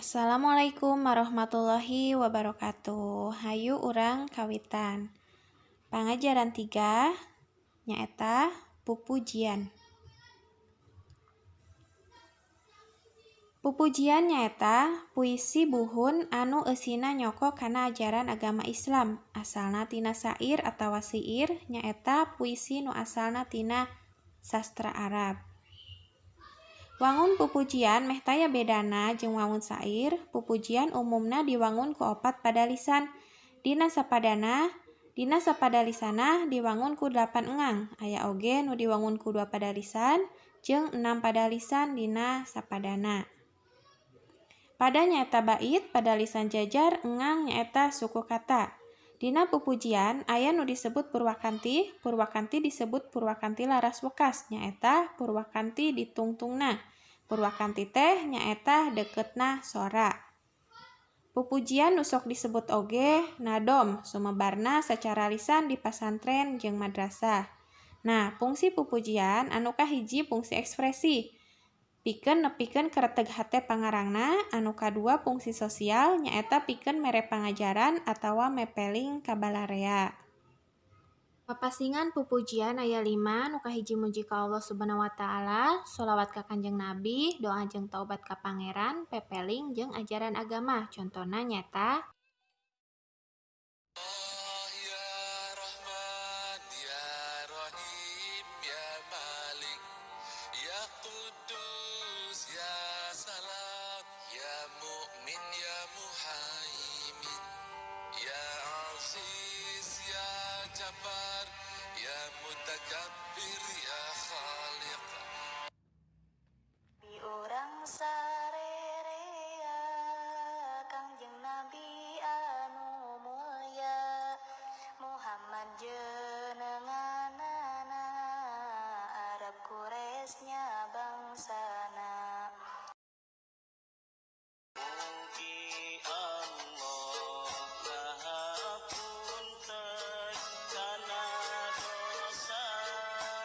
Assalamualaikum warahmatullahi wabarakatuh. Hayu urang kawitan. Pangajaran 3 nyaeta pupujian. Pupujian nyaeta puisi buhun anu eusina nyoko kana ajaran agama Islam, asalna tina syair atawa siir nyaeta puisi nu asalna tina sastra Arab. Wangun pupujian meh taya bedana jeung wangun syair, pupujian umumna diwangun ku opat padalisan. Dina sapadana dina sapadalisanna diwangun ku dalapan engang, aya oge nu diwangun ku dua padalisan jeung enam padalisan dina sapadana. Pada nyaeta bait, padalisan jajar, engang nyaeta suku kata. Dina pupujian aya nu disebut purwakanti, purwakanti disebut purwakanti laras wekas, nyaeta purwakanti ditungtungna. Purwakanti teh nyaeta deuketna sora. Pupujian nu sok disebut oge nadom sumebarna sacara lisan di pasantren jeung madrasah. Nah, pungsi pupujian anu kahiji pungsi ekspresi. Pikeun nepikeun kereteg hate pangarangna, anu kadua pungsi sosial nyaeta pikeun mere pangajaran atawa mepeling ka balarea. Papasingan pupujian aya lima, nu kahiji muji ka Allah Subhanahu wa Ta'ala, sholawat ka Kanjeng Nabi, doa jeung taubat ka Pangeran, pepeling jeung ajaran agama. Contona nyaeta Bi urang sarerea Kangjeng Nabi anu mulya Muhammad jenenganana Arab Quraisy nya bangsana. Mugi Allah ngahapunten kana dosa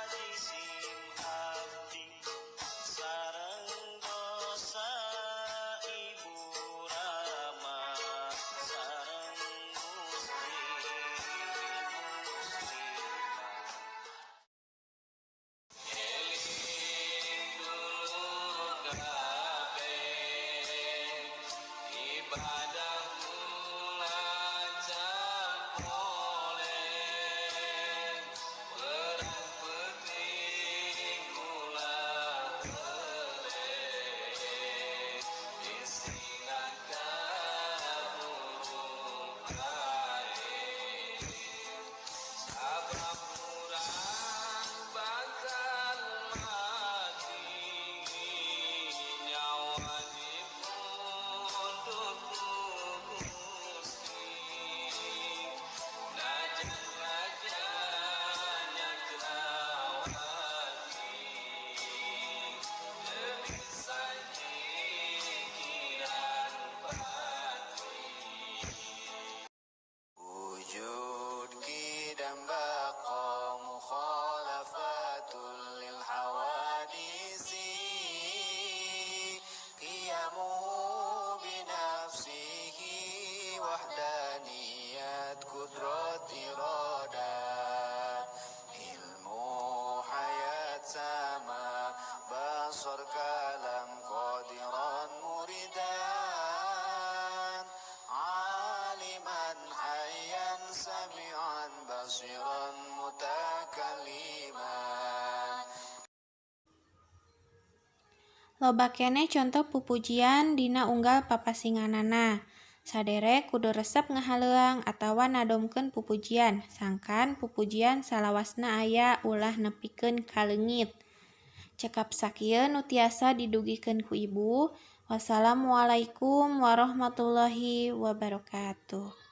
jisim abdi sareng dosa ibu rama sareng muslim muslimah. Eling dulur kabeh ibadah acan poleh werang peuting ulah weleh bisi kaburu paeh sabab urang bakal mati nyawa dipundhut ku Gusti najan raja Nyakrawati teu bisa nyikiran pati. وجود قدم بقى مخالفة للحوادث قيامه بنفسه وحدانية قدرة إرادة ilmu hayat sama basar kalam qadiran muridan aliman hayyan sami'an basiran mutakalliman. Loba keneh conto pupujian dina unggal papasinganana. Saderek kudu resep ngahaleuang atawa nadomkeun pupujian, sangkan pupujian salawasna aya ulah nepikeun ka leungit. Cekap sakieu nu tiasa didugikeun ku ibu. Wassalamualaikum warahmatullahi wabarakatuh.